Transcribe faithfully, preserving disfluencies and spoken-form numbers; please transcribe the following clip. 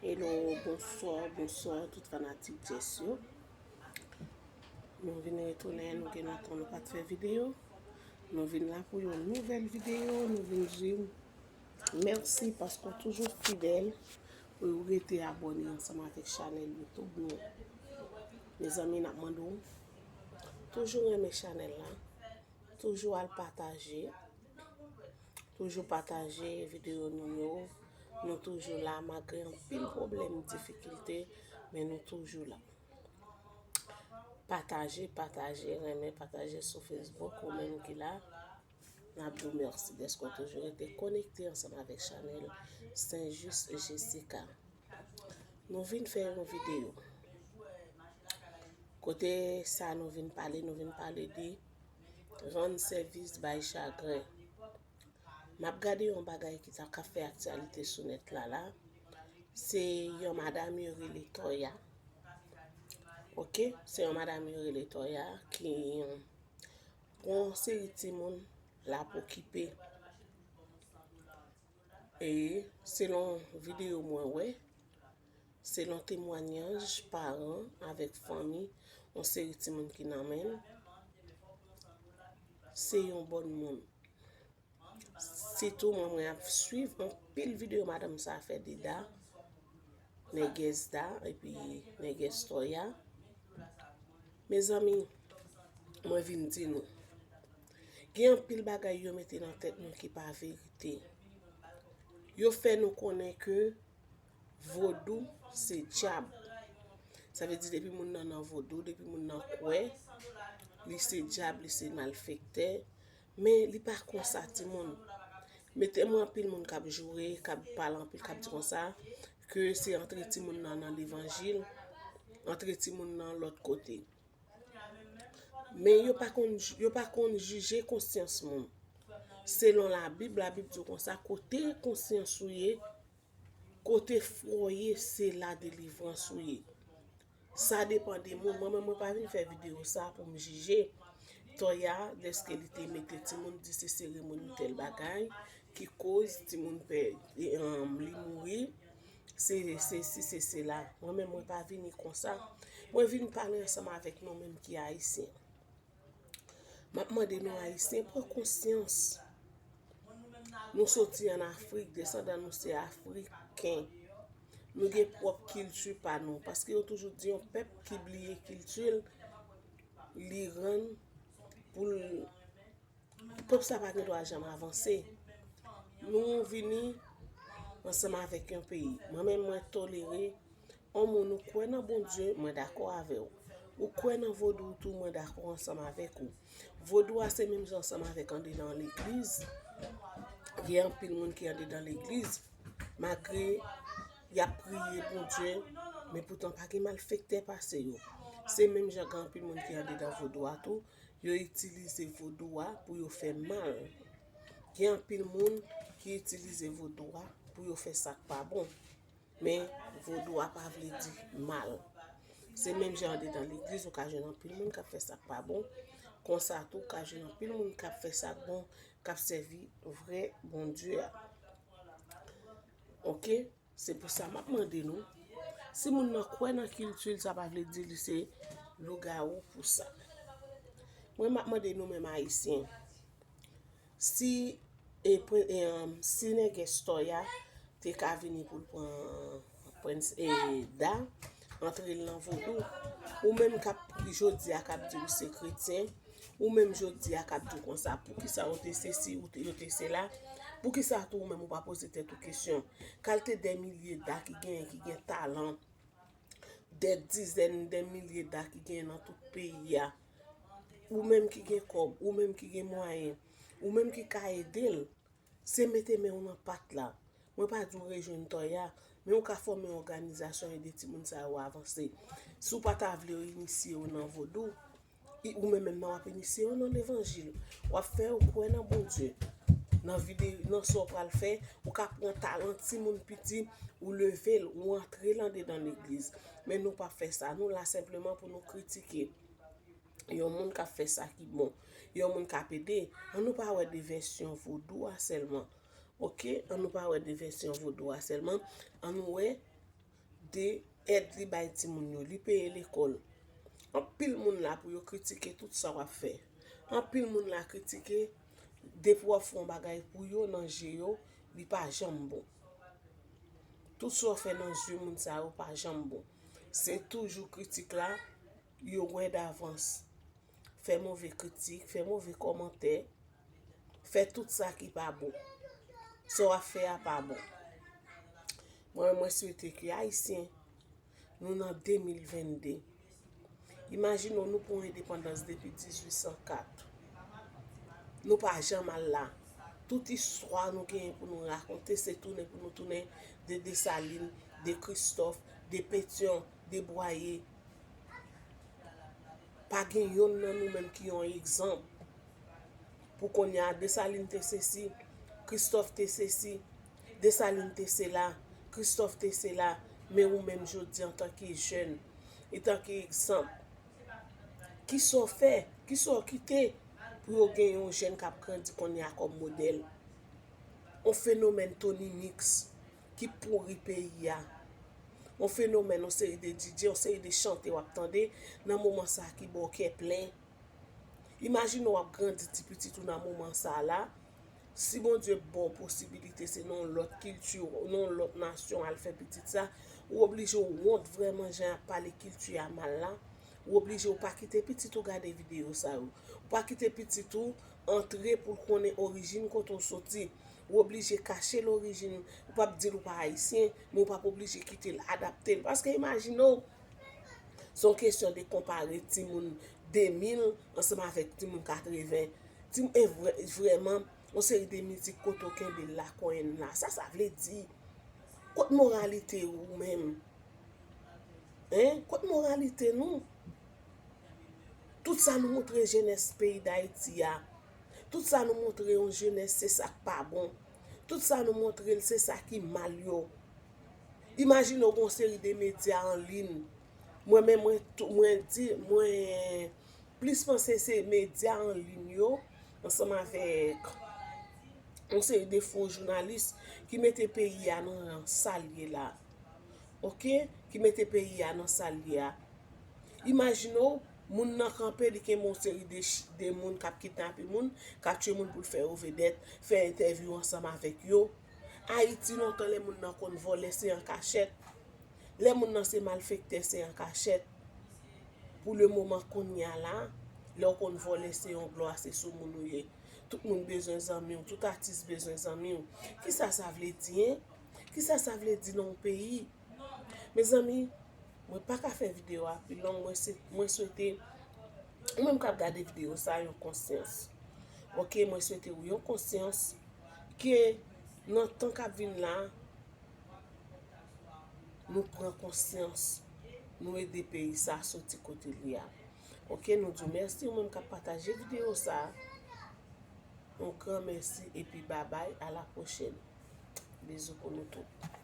Hello, bonswa, bonswa tout fanatik Jess yo. Nou vin retounen, nou gen lontan nou pa t fè videyo. Nou vin la pou yon nouvèl videyo, nou vin di w mèsi paske w toujou fidèl, pou w rete abòne ansanm avèk chanèl YouTube nou. Mezanmi, n ap mande w toujou renmen chanèl la, toujou al pataje, toujou pataje videyo nou yo. Nou toujou la, malgre anpil pwoblèm, difikilte, men nou toujou la. Pataje, pataje, renmen, pataje sou Facebook, ou menm ki la. N ap di w mèsi dèske w toujou rete konekte ansanm avèk chanèl Saint Just Jessica. Nou vin fè yon videyo. Kote sa nou vin pale, nou vin pale de rann sèvis bay chagren. M ap gade yon bagay ki ta ka fè aktyalite sou nèt la la. Se yon madanm yo rele Toya. Oke, se yon madanm yo rele Toya ki pran yon seri timoun l ap okipe. E selon videyo mwen wè, selon temwanyaj paran avèk fanmi yon seri timoun ki nan men l, se yon bòn moun. Sitou mwen, mwen ap swiv anpil videyo madanm sa fè de Da, nègès Da, epi nègès Toya. Mezanmi, mwen vin di nou, gen anpil bagay yo mete nan tèt nou ki pa verite. Yo fè nou konnen ke vodou se dyab. Sa vle di depi moun nan nan vodou, depi moun nan kwè, li se dyab, li se malfektè. Men li pa konsa, timoun. Mete mwen anpil moun k ap joure, k ap pale anpil, k ap di konsa, ke se antre timoun nan nan levanjil, antre timoun nan lòt kote. Men yo pa konn, yo pa konn jije konsyans moun. Selon Labib, Labib di w konsa, kote konsyans ou ye, kote fwa w ye, se la delivrans ou ye. Sa depann de moun. Mwen menm, mwen pa vin fè videyo sa pou m jije Toya, dèske li te mete timoun, di se seremoni tèl bagay ki koz timoun pè, e, um, li mouri. Se, se si, se sela. Mwen menm, mwen pa vini konsa. Mwen vin pale ansanm avèk nou menm ki ayisyen. M ap mande nou ayisyen pran konsyans. Nou soti ann Afrik, desandan nou se afriken. Nou gen pwòp kilti pa nou, paske yo toujou di yon pèp ki bliye kilti l, li rann pou l, pèp sa pa gen dwa janm avanse. Nou vini ansanm avèk yon peyi. Mwen menm, mwen tolere yon moun ou kwè nan Bondye, mwen dakò avè w. Ou kwè nan vodou tou, mwen dakò ansanm avèk ou. Vodou a se menm jan ansanm avèk andedan legliz. Gen anpil moun ki andedan legliz, malgre y ap priye Bondye, men poutan pa gen malfektè pase yo. Se menm jan gen anpil moun ki andedan vodou a tou, yo itilize vodou a pou yo fè mal. Gen anpil moun ki itilize vodou a pou yo fè sa k pa bon. Men vodou a pa vle di mal. Se menm jan andedan legliz, ou ka jwenn anpil moun k ap fè sa k pa bon. Konsa tou, ou ka jwenn anpil moun k ap fè sa k bon, k ap sèvi vrè Bondye a. Oke? Se pou sa m ap mande nou, si moun nan kwè nan kilti l, sa pa vle di li se lougawou pou sa. Mwen, m ap mande nou menm ayisyen, si, e, pre-, e, um, si nègès Toya te ka vini pou l pran Prince, e, Da, antre l nan vodou, ou menm k ap, jodi a, k ap di w se kretyen, ou menm jodi a k ap di w konsa, poukisa ou te sesi, ou te, yo te sela, poukisa tou ou menm ou pa poze tèt ou kesyon? Kalte dè milye Da ki genyen, ki gen talan, dè dizèn dè milye Da ki genyen nan tout peyi a. Ou menm ki gen kòb, ou menm ki gen mwayen, ou menm ki ka ede l, se mete men w nan pat la. Mwen pa di w rejwenn Toya, men ou ka fòme yon òganizasyon, ede timoun sa yo avanse. Si w pa ta vle yo inisye yo nan vodou, i-, ou menm menm nan w ap inisye yo nan levanjil. W ap fè yo kwè nan Bondye. Nan vide-, nan sa w pral fè, ou ka pran talan timoun piti, ou leve l, ou antre l andedan legliz. Men nou p ap fè sa. Nou la senpleman pou nou kritike. Yon moun k ap fè sa ki bon. Yon moun k ap ede. Ann nou pa wè de vèsyon vodou a sèlman. Oke? Ann nou pa wè de vèsyon vodou a sèlman. Ann nou wè Te èd li bay timoun yo, li peye lekòl. Anpil moun la pou yo kritike tout sa w ap fè. Anpil moun la kritike depi w ap fè yon bagay pou yo nan je yo, li pa janm bon. Tout sa w fè nan je moun sa yo pa janm bon. Se toujou kritik la, yo wè davans. Fè move kritik, fè move kòmantè, fè tout sa ki pa bon. Sa w ap fè a pa bon. Mwen, mwen swete ke Ayisyen, nou nan de mil vennde. Imajine w, nou pran endepandans depi dizuit san kat. Nou pa janm al la. Tout istwa nou genyen pou nou rakonte, se tounen pou nou tounen de Desalin, de Kristòf, de Petyon, de Bwaye. Pa gen yonn nan nou menm ki yon egzanp. Pou kounye a, Desalin te sesi, Kristòf te sesi, Desalin te sela, Kristòf te sela, men ou menm jodi antanke jèn, etanke egzanp, kisa w fè, kisa w kite pou yo gen yon jèn k ap grandi kounye a kòm modèl? Yon fenomèn Tony Mix ki pouri peyi a. Yon fenomèn, yon seri de D J, yon seri de chante w ap tande nan moman sa a ki ba w kè plen. Imajine w ap grandi ti pitit ou nan moman sa a la. Si Bondye ba w posibilite, se nan yon lòt kilti, nan yon lòt nasyon al fè pitit sa, ou oblije w wont vrèman jan y ap pale kilti a mal la. Ou oblije w pa kite pitit ou gade videyo sa yo. Ou pa kite pitit ou antre pou l konnen orijin kote w soti. Ou oblije kache l orijin. Ou p ap di l ou pa ayisyen, men ou p ap oblije kite l adapte l. Paske imajine w, se yon kesyon de konpare timoun de mil ansanm avèk timoun katreven. Tim-, e vrè-, vrèman, yon seri de mizik kote w kenbe l la, konyen la. Sa sa vle di? Kot moralite ou menm? Hein? Kot moralite nou? Tout sa nou montre jenès peyi Dayiti a. Tout sa nou montre yon jenès se sa k pa bon. Tout sa nou montre l se sa ki mal yo. Imajine w gon seri de medya an liy. Mwen menm mwen tou, mwen di, mwen plis panse se medya an liy yo, ansanm avèk yon seri de fo jounalis ki mete peyi a nan sa l ye la. Oke? Ki mete peyi a nan sa l ye a. Imajine w, moun nan kanpe, li kenbe yon seri de ch-, de moun k ap kidnape moun, k ap tchwe moun pou l fè yo vedèt, fè entèvyou ansanm avèk yo. Ayiti, lontan, lè moun nan konn vòlè, se an kachèt. Lè moun nan se malfektè, se an kachèt. Pou le moman kounye a la, lè w konn vòlè, se yon glwa, se sou moun ou ye. Tout moun bezwen zanmi w, tout atis bezwen zanmi w. Kisa sa vle di, en? Kisa sa vle di nan yon peyi? Mezanmi, mwen pa ka fè videyo a pi long, mwen se, mwen swete ou menm k ap gade videyo sa yon konsyans. Oke, mwen swete ou yon konsyans ke nan tan k ap vin la, nou pran konsyans, nou ede peyi sa soti kote li a. Oke, nou di w mèsi ou menm k ap pataje videyo sa. Yon gran mèsi epi babay, a la pwochèn. Bizou pou nou tout.